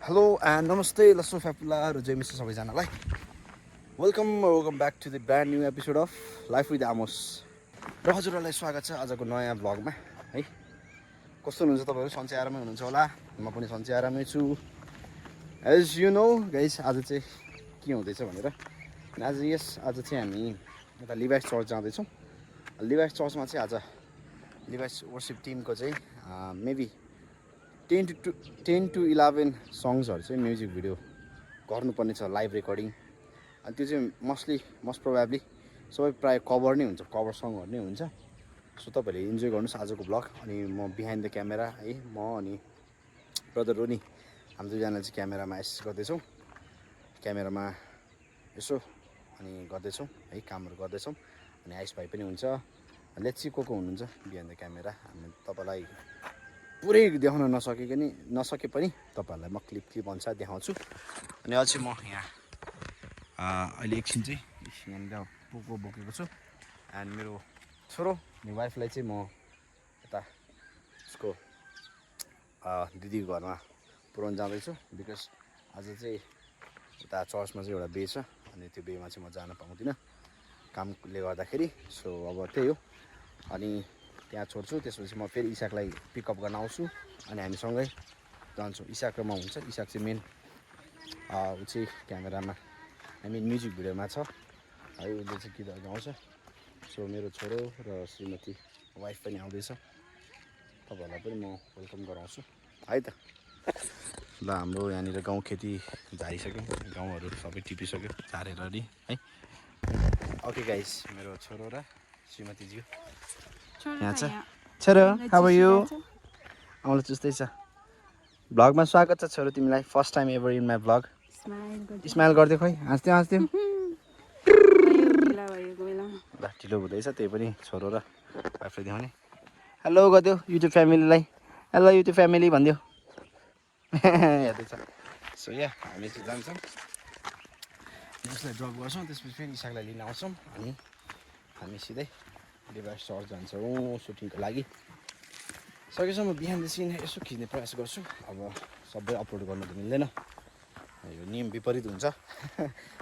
Hello and namaste, Lasso Fapula, Jai Mr. सबैजनालाई welcome back to the brand new episode of life with Amos र हजुरहरूलाई स्वागत छ आजको नयाँ भ्लगमा है। कस्तो हुनुहुन्छ तपाईँहरू? सन्चै आरामै हुनुहुन्छ होला। म पनि सन्चै आरामै छु। एज यु नो गाइस, आज चाहिँ के हुँदैछ भनेर आज चाहिँ हामी यता लिभाइस चर्च जाँदैछौँ। लिभाइस चर्चमा चाहिँ आज लिभाइस वर्सिप टिमको चाहिँ मेबी 10 to 11 सङ्ग्सहरू चाहिँ म्युजिक भिडियो गर्नुपर्ने छ, लाइभ रेकर्डिङ। अनि त्यो चाहिँ मोस्ट प्रोभाब्ली सबै प्रायः कभर नै हुन्छ, कभर सङहरू नै हुन्छ। सो तपाईँहरूले इन्जोय गर्नुहोस् आजको ब्लग। अनि म बिहाइन्ड द क्यामेरा है, म अनि ब्रदर रोनी हामी दुईजना चाहिँ क्यामेरामा एसिस्ट गर्दैछौँ, क्यामेरामा यसो अनि गर्दैछौँ है, कामहरू गर्दैछौँ। अनि आइस भाइ पनि हुन्छ। लेट्स सी को हुनुहुन्छ बिहाइन्ड द क्यामेरा। हामी तपाईँलाई पुरै देखाउन नसके पनि तपाईँहरूलाई म क्लिप अनुसार देखाउँछु। अनि अझै म यहाँ अहिले एकछिन चाहिँ यहाँनिर पोको बोकेको छु। एन्ड मेरो छोरो अनि वाइफलाई चाहिँ म यता उसको दिदीको घरमा पुऱ्याउनु जाँदैछु। बिकज आज चाहिँ यता चर्चमा चाहिँ एउटा बे छ, अनि त्यो बेमा चाहिँ म जान पाउँदिनँ कामले गर्दाखेरि। सो अब त्यही हो। अनि त्यहाँ छोड्छु, त्यसपछि म फेरि इसाकलाई पिकअप गर्न आउँछु अनि हामी सँगै जान्छौँ। इसाक र म हुन्छ। इसाक चाहिँ मेन ऊ चाहिँ क्यामेरामा म्युजिक भिडियोमा छ है, उसले चाहिँ गीतहरू गाउँछ। सो मेरो छोरो र श्रीमती वाइफ पनि आउँदैछ। तपाईँहरूलाई पनि म वेलकम गराउँछु है त। ल हाम्रो यहाँनिर गाउँ खेती झारिसक्यो, गाउँहरू सबै टिपिसक्यो झारेर नि है। ओके गाइस, मेरो छोरो र श्रीमतीज्यू यहाँ छ। छोरो हाउ आर यु? आउँला चुस्दै छ। भ्लगमा स्वागत छ छोरो तिमीलाई, first time ever in my vlog. Smile गरिदियो, खोइ हाँस्थ्यो। ल ढिलो हुँदैछ, त्यही पनि छोरो र वाइफलाई देखाउने। हेलो गरिदियो युट्युब फ्यामिलीलाई, हेलो युट्युब फ्यामिली भनिदियो। हेर्दैछ। सो यहाँ हामी चाहिँ जान्छौँ, उसलाई ड्रप गर्छौँ, त्यसपछि फेरि इसाकलाई लिन आउँछौँ अनि हामी सिधै लिभाइस चर्च जान्छौँ सुटिङको लागि। सकेसम्म बिहान द सिन यसो खिच्ने प्रयास गर्छु। अब सबै अपलोड गर्नु त मिल्दैन, यो नियम विपरीत हुन्छ।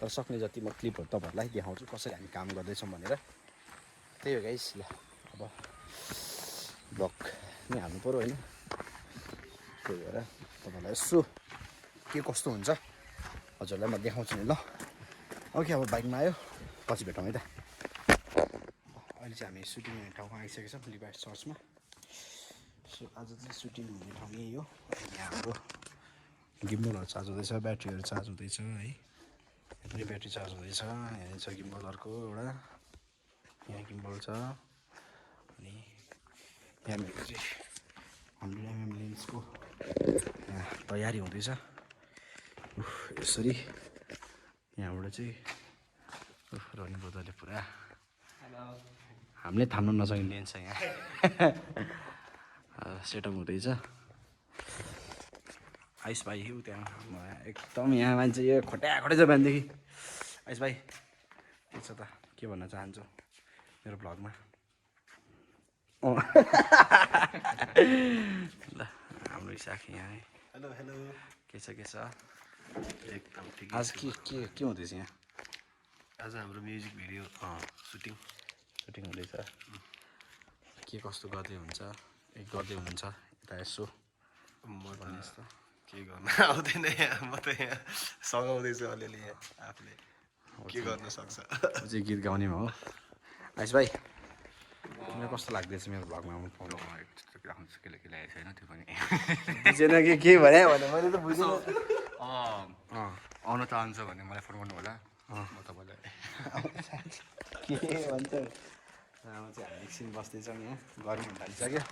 तर सक्ने जति म क्लिपहरू तपाईँहरूलाई देखाउँछु कसरी हामी काम गर्दैछौँ भनेर। त्यही हो गाइस। ल अब ब्लग नै हाल्नु पऱ्यो होइन, त्यही भएर तपाईँहरूलाई यसो के कस्तो हुन्छ हजुरलाई म देखाउँछु नि। ल ओके, अब बाइकमा आयो, पछि भेटौँ है त। अहिले चाहिँ हामी सुटिङ हुने ठाउँमा आइसकेको छौँ, लिभाइस चर्चमा। सो आज चाहिँ सुटिङ हुने ठाउँ यही हो। यहाँ हाम्रो गिम्बलहरू चार्ज हुँदैछ, ब्याट्रीहरू चार्ज हुँदैछ है। यहाँ पनि ब्याट्री चार्ज हुँदैछ। यहाँ छ गिम्बलहरूको एउटा, यहाँ गिम्बल छ। अनि यहाँ मेरो चाहिँ 100mm लेन्सको यहाँ तयारी हुँदैछ यसरी। यहाँबाट चाहिँ रनिङ ब्रदरले पुरा हामीले थाम्न नसक्ने लेन्स छ यहाँ सेटअप हुँदैछ। आइस भाइ हो त्यहाँ एकदम, यहाँ मान्छे यो खोट्याखोटै छ बिहानदेखि। आइस भाइ के छ त, के भन्न चाहन्छौ मेरो भ्लगमा? ल हाम्रो इसाक यहाँ है। हेलो हेलो, के छ एकदम ठिक। आज के हुँदैछ यहाँ? आज हाम्रो म्युजिक भिडियो सुटिङ हुँदैछ। के कस्तो गर्दै हुनुहुन्छ यता यसो? म भन्नुहोस् त, के गर्न आउँदैन यहाँ, म त यहाँ सघाउँदैछु अलिअलि यहाँ आफूले के गर्न सक्छ। चाहिँ गीत गाउनेमा हो। आइस भाइ तिमीलाई कस्तो लाग्दैछ मेरो भ्लगमा आउनु पाउनु? केले ल्याएको छैन त्यो पनि बुझेन कि के भने मैले त बुझेन। आउन चाहन्छ भने मलाई फोन गर्नु होला, म तपाईँलाई के भन्छ। आमा चाहिँ हामी एकछिन बस्दैछौँ, यहाँ गर्मी हुन थालिसक्यो,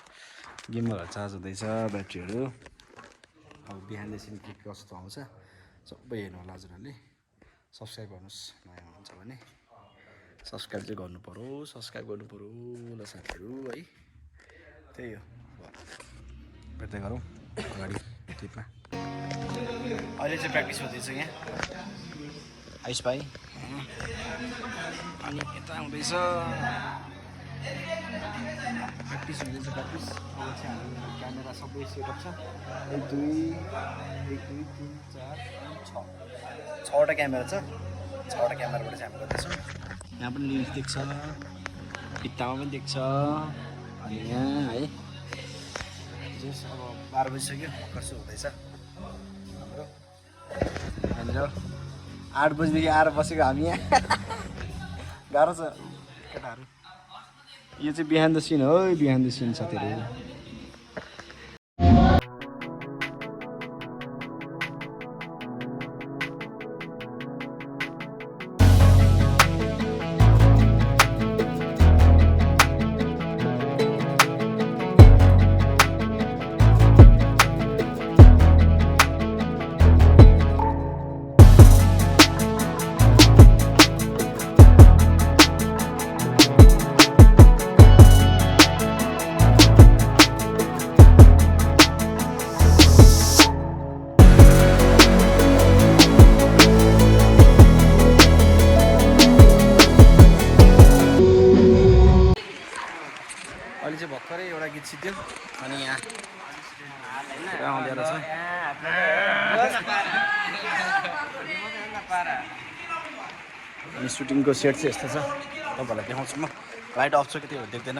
गिम्बलहरू चार्ज हुँदैछ, ब्याट्रीहरू। अब बिहानदेखि के कस्तो आउँछ सबै हेर्नु होला हजुरहरूले। सब्सक्राइब गर्नुहोस् नयाँ हुनुहुन्छ भने, सब्सक्राइब चाहिँ गर्नु पऱ्यो ल साथीहरू है। त्यही हो, भेट्दै गरौँ अगाडि क्लिपमा। अहिले चाहिँ प्र्याक्टिस हुँदैछ यहाँ आइस भाइ। अनि यता आउँदैछ प्र्याक्टिस हुँदैछ। अब चाहिँ हाम्रो क्यामेरा सबै सेटअप छ। 1 2 3 6वटा क्यामेरा छ 6वटा क्यामेराबाट चाहिँ हामी गर्दैछौँ यहाँ पनि लेन्स देख्छ भित्तामा पनि देख्छ अनि यहाँ है जस अब 12 बजिसक्यो कसो हुँदैछ हाम्रो यहाँनिर 8 बजीदेखि आएर बसेको हामी यहाँ गाह्रो छ केटाहरू यो चाहिँ बिहाइन्ड द सिन हो बिहाइन्ड द सिन साथीहरू भर्खरै एउटा गीत सिद्धियो अनि यहाँ आउँदै रहेछ अनि सुटिङको सेट चाहिँ यस्तो छ तपाईँहरूलाई देखाउँछु म लाइट अफ छ कि त्यो देख्दैन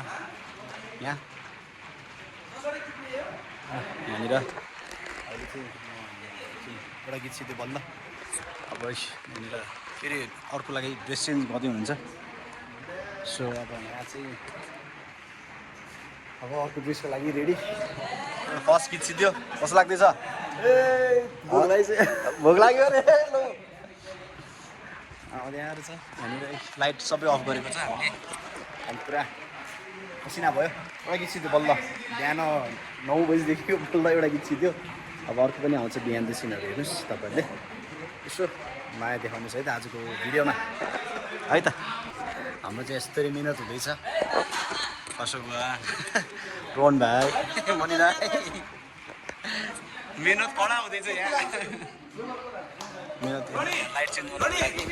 यहाँ यहाँनिर अहिले चाहिँ एउटा गीत सिद्धियो बल्ल अब यहाँनिर फेरि अर्को लागि ड्रेस चेन्ज गर्दै हुनुहुन्छ सो अब यहाँ चाहिँ अब अर्को ड्रेसको लागि रेडी फर्स्ट गीत सिद्धियो कस्तो लाग्दैछ भोग लाग्यो अरे ल यहाँहरू छ यहाँनिर लाइट सबै अफ गरेको छ हामीले अनि पुरा पसिना भयो एउटा गीत सिद्धियो बल्ल बिहान 9 बजीदेखि बल्ल एउटा गीत सिद्धियो अब अर्को पनि आउँछ बिहान द सिनहरू हेर्नुहोस् तपाईँहरूले यसो माया देखाउनुहोस् है त आजको भिडियोमा है त हाम्रो चाहिँ यस्तरी मिहिनेत हुँदैछ अशोक बा रोहन भाइ मणि दाइ मिहिनेत कडा हुँदैछ यहाँ मिहिनेत लाइट चेन्ज गर्नु लागि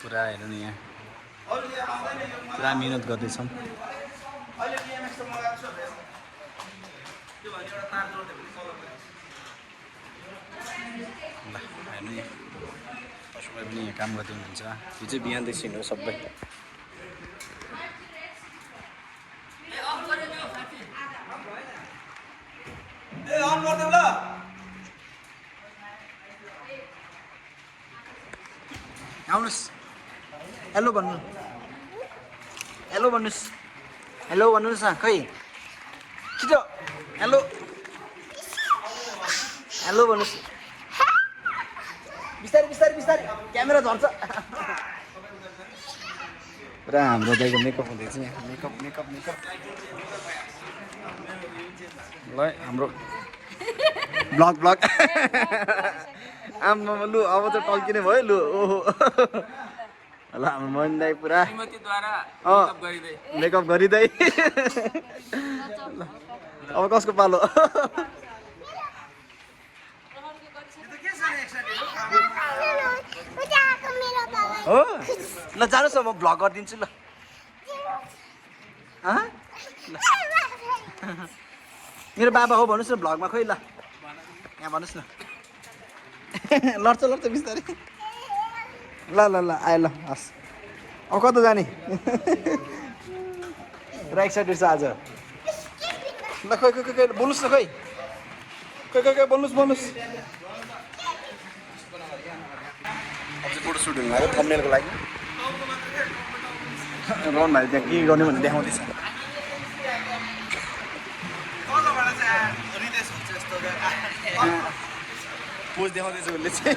पुरा हेर्नु नि यहाँ पुरा मिहिनेत गर्दैछौँ ल हेर्नु नि पशुलाई पनि यहाँ काम गर्दै हुनुहुन्छ यो चाहिँ बिहान द सिन हो सबै आउनुहोस् हेलो भन्नु हेलो भन्नुहोस् हेलो भन्नुहोस् न खै छिटो हेलो हेलो भन्नुहोस् बिस्तारै बिस्तारै बिस्तारै क्यामेरा झर्छ पुरा हाम्रो दाइको मेकअप हुँदैछ यहाँ मेकअप मेकअप मेकअप ल हाम्रो ब्लग ब्लग आम्मा लु अब त टल्किने भयो लु ओहो ल हाम्रो मन दाइ पुरा मेकअप गरिँदै अब कसको पालो हो ल जानुहोस् न म भ्लग गरिदिन्छु ल मेरो बाबा हो भन्नुहोस् न भ्लगमा खोइ ल यहाँ भन्नुहोस् न लड्छ लड्छ बिस्तारै ल ल ल आयो ल हस् अब कता जाने र एक्साइटेड छ आज ल खोइ खोइ खोइ बोल्नुहोस् न खोइ खोइ खोइ खोइ बोल्नुहोस् बोल्नुहोस् अब चाहिँ फोटो सुट हुनु लाग्यो थम्बनेलको लागि रोहन भाइ त्यहाँ के गर्ने भनेर देखाउँदैछ पोज देखाउँदैछ उसले चाहिँ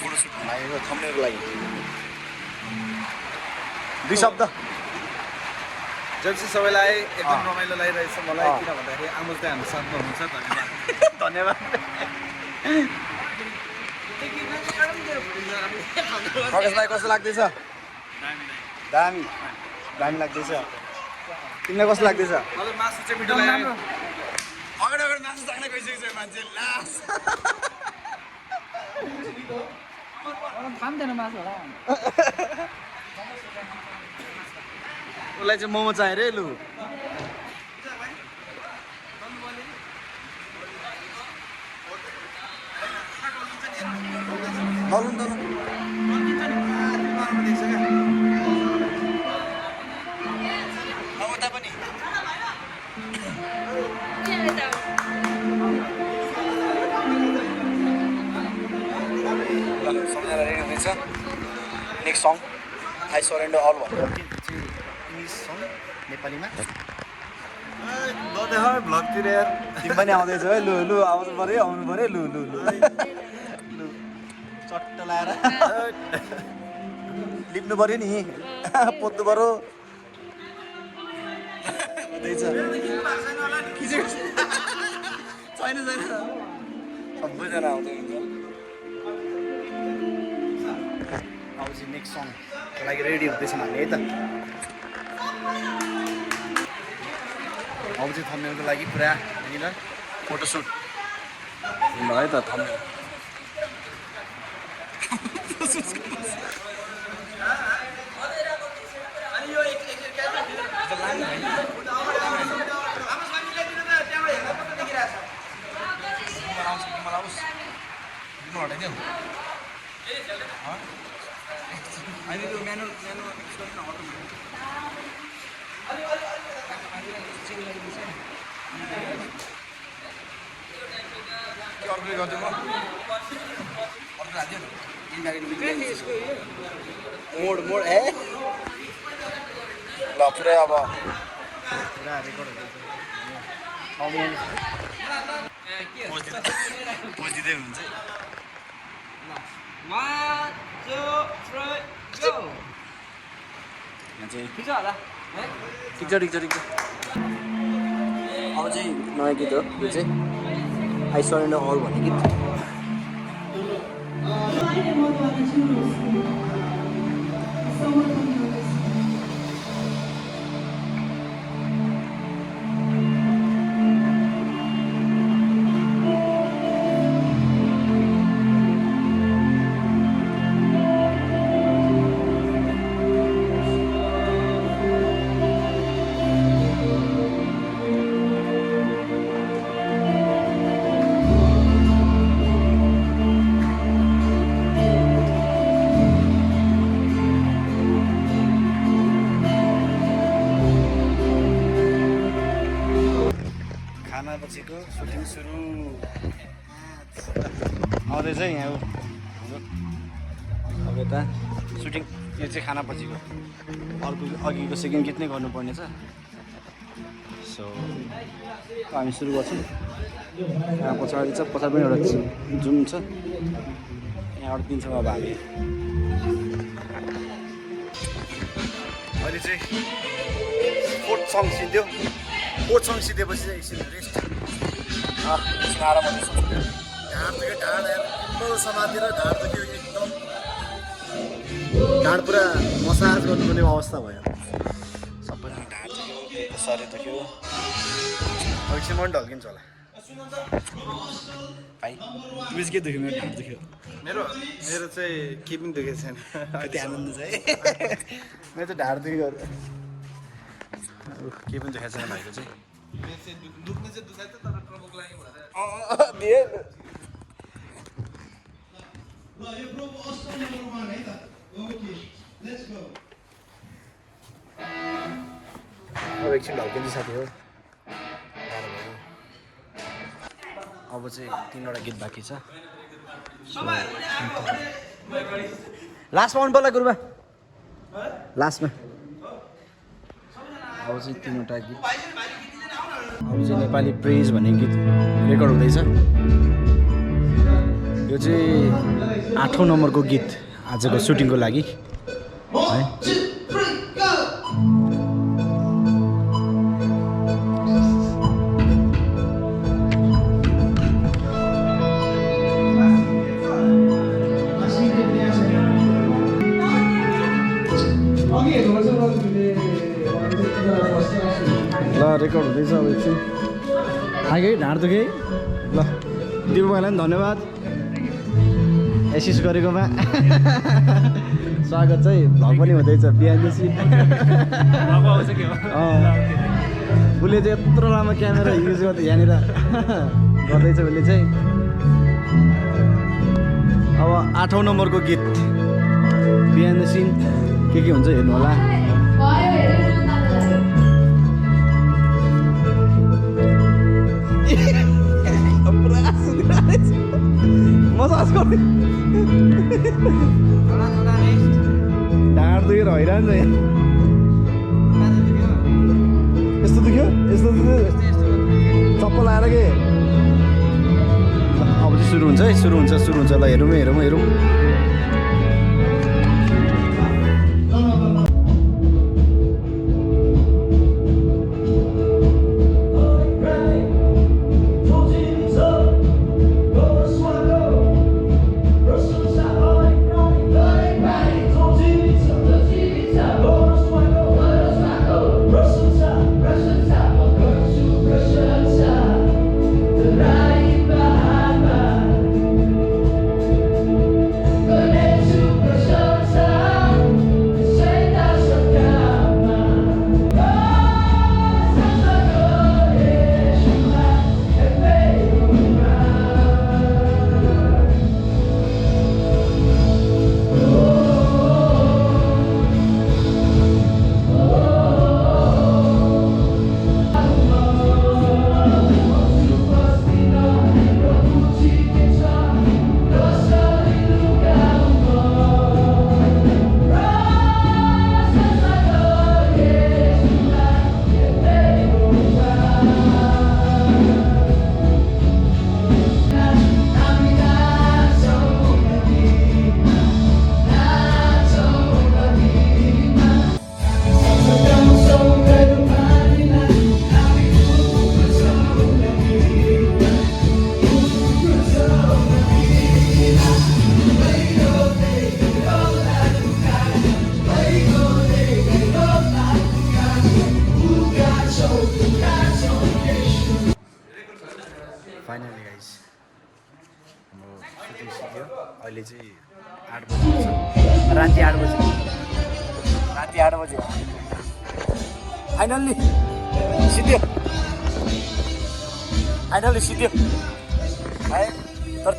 फोटो सुट लागेको थम्बनेलको लागि 2 शब्द जति सबैलाई एकदम रमाइलो लागिरहेछ मलाई किन भन्दाखेरि आमुज दाइ हाम्रो साथमा हुनुहुन्छ धन्यवाद प्रकाश भाइ कस्तो लाग्दैछ दामी दामी लाग्दैछ तिमीलाई कस्तो लाग्दैछ मलाई मासु चाहिँ मिठो लाग्यो अगाडि अगाडि मासु चाख्न गइसकेको छ मान्छे लास थाम्दैन मासु होला उसलाई चाहिँ मोमो चाहियो रे लु दलुन दलुन उता पनि सबजना रेडी हुँदैछ next song I surrender all भनेर इङ्ग्लिस सङ नेपालीमा भ्लगतिर यार तिमी पनि आउँदैछ है लु लु आउनु पऱ्यो लु लु लु लु चट्ट लाएर लिप्नु पऱ्यो नि पोत्नु पऱ्यो हुँदैछ छैन छैन सबैजना आउँदै हुन्छ अब चाहिँ नेक्स्ट सङको लागि रेडी हुँदैछौँ हामी है त अब चाहिँ थम्नेलको लागि पुरा यहाँनिर फोटोसुट है त थम्नेल मोड मोड ए ल पुरै अब पुरा रेकर्ड हुँदै हुन्छ ठिक छ अब चाहिँ नयाँ गीत हो यो चाहिँ आई सरेन्डर अल भन्ने गीत पछिको सुटिङ सुरु आउँदैछ यहाँ अब यता सुटिङ यो चाहिँ खाना पछिको अर्को अघिको सेकेन्ड गीत नै गर्नुपर्ने छ सो हामी सुरु गर्छौँ यहाँ पछाडि छ पछाडि पनि एउटा जुम छ यहाँ अड्किन्छौँ अब हामी अहिले चाहिँ फोर्थ सङ सिद्धियो फोर्थ सङ सिधेपछि चाहिँ एकछिन रेस्ट आराम ढाड दुख्यो ढाड एकदम समातेर ढाड दुख्यो एकदम ढाड पुरा मसाज गर्नुपर्ने अवस्था भयो सबैजना ढाड दुख्यो शरीर दुख्यो एकछिन पनि ढल्किन्छ होला भाइ तिमी के दुख्यो मेरो ढाड दुख्यो मेरो चाहिँ के पनि दुखेको छैन कति आनन्द छ है मेरो चाहिँ ढाड दुख्यो के पनि दुखेको छैन भाइको चाहिँ दुख्ने चाहिँ दुखाइछ तर प्रमुख लागि अब एकछिन ढल्किन्छ साथी हो अब चाहिँ 3वटा गीत बाँकी छ लास्टमा आउनु पर्ला गुरुबा लास्टमा अब चाहिँ 3वटा गीत अब चाहिँ नेपाली प्रेज भन्ने गीत रेकर्ड हुँदैछ यो चाहिँ 8औं नम्बरको गीत आजको सुटिङको लागि है ल रेकर्ड हुँदैछ अब एकछिन आगे ढाँड दुखे ल दिपक भाइलाई पनि धन्यवाद एसिस्ट गरेकोमा स्वागत चाहिँ भ्लग पनि हुँदैछ बिहान उसले चाहिँ यत्रो लामो क्यामेरा युज गर्दै यहाँनिर गर्दैछ उसले चाहिँ अब 8औं नम्बरको गीत बिहान सिन के हुन्छ हेर्नु होला मसाज गर्ने ढाड दुखेर हैरान छ यस्तो दुख्यो चप्पल आएर के अब चाहिँ सुरु हुन्छ है सुरु हुन्छ ल हेरौँ फाइनली गाइस हाम्रो सुटिङ सिक्यो अहिले चाहिँ 8 बजी राति 8 बजी फाइनल्ली सिक्यो है तर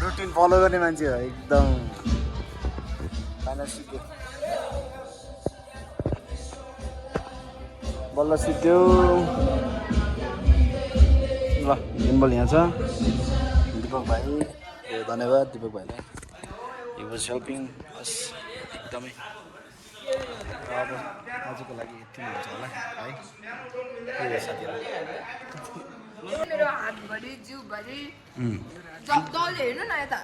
रुटिन फलो गर्ने मान्छे हो एकदम फाइनल सिक्यो बल्ल सिक्यो ल एम्बल यहाँ छ दिपक भाइ धन्यवाद दिपक भाइलाई हि वाज हेल्पिङ अस एकदमै अब आजको लागि यति हुन्छ होला है के साथीहरु मेरो हातभरि जिउभरि जब्दले हेर्नु न यता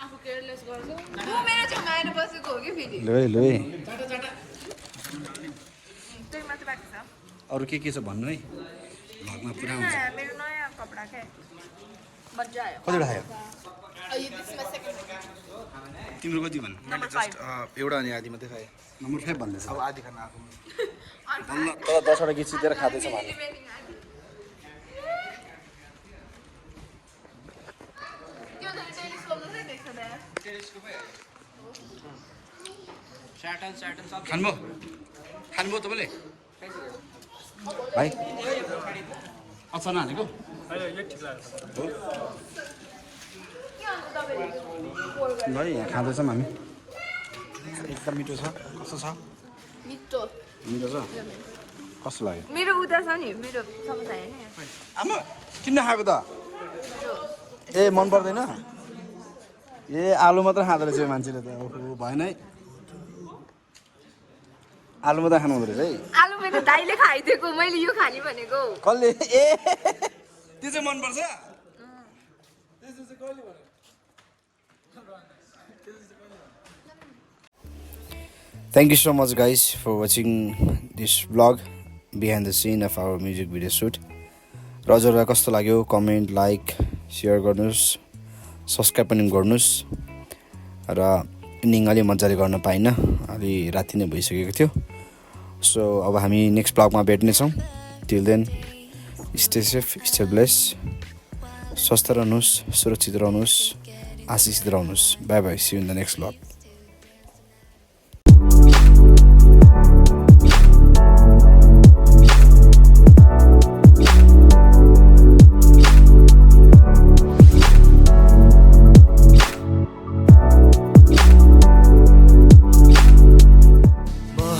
आफू केयरलेस गर्छु म मेरो छेउमा आएर बसेको हो कि फेरि ल त्यही मात्र बाँकी छ अरू के छ भन्नु है भगमा पुरा हुन्छ मेरो नयाँ कपडा के मजा आयो कतिवटा खायो यो त्यसमा सेकेन्ड तिम्रो कति भन्नु मैले जस्ट एउटा अनि आधी मात्रै खाएँ नम्बर 5 भन्दैछ अब आधी खान आएको बल्ल तर 10 वटा गीत सिधेर खाँदैछ भने खानुभयो तपाईँले भाइ अचार नहालेको भाइ यहाँ खाँदैछौँ हामी एकदम मिठो छ कस्तो छ मिठो छ कस्तो लाग्यो मेरो उता छ नि मेरो समोसा हैन आमा किन खाएको त ए मन पर्दैन ए आलु मात्र खाँदो रहेछ मान्छेले त ओहो भएन है आलु मात्र खानु हुँदो रहेछ है आलु मेरो दाइले खाइदिएको मैले यो खाने भनेको कसले ए त्यो चाहिँ मन पर्छ Thank you so much guys for watching this vlog behind the scene of our music video shoot. हजुरलाई कस्तो लाग्यो कमेन्ट लाइक सेयर गर्नुहोस्, सब्सक्राइब पनि गर्नुहोस्। र इन्डिङ अलि मजाले गर्न पाइनँ, अलि राति नै भइसकेको थियो। सो अब हामी नेक्स्ट ब्लगमा भेट्नेछौँ। Till then stay safe, stay bless, स्वस्थ रहनुहोस्, सुरक्षित रहनुहोस्, आशिषित रहनुहोस्। Bye bye, see you in the next blog.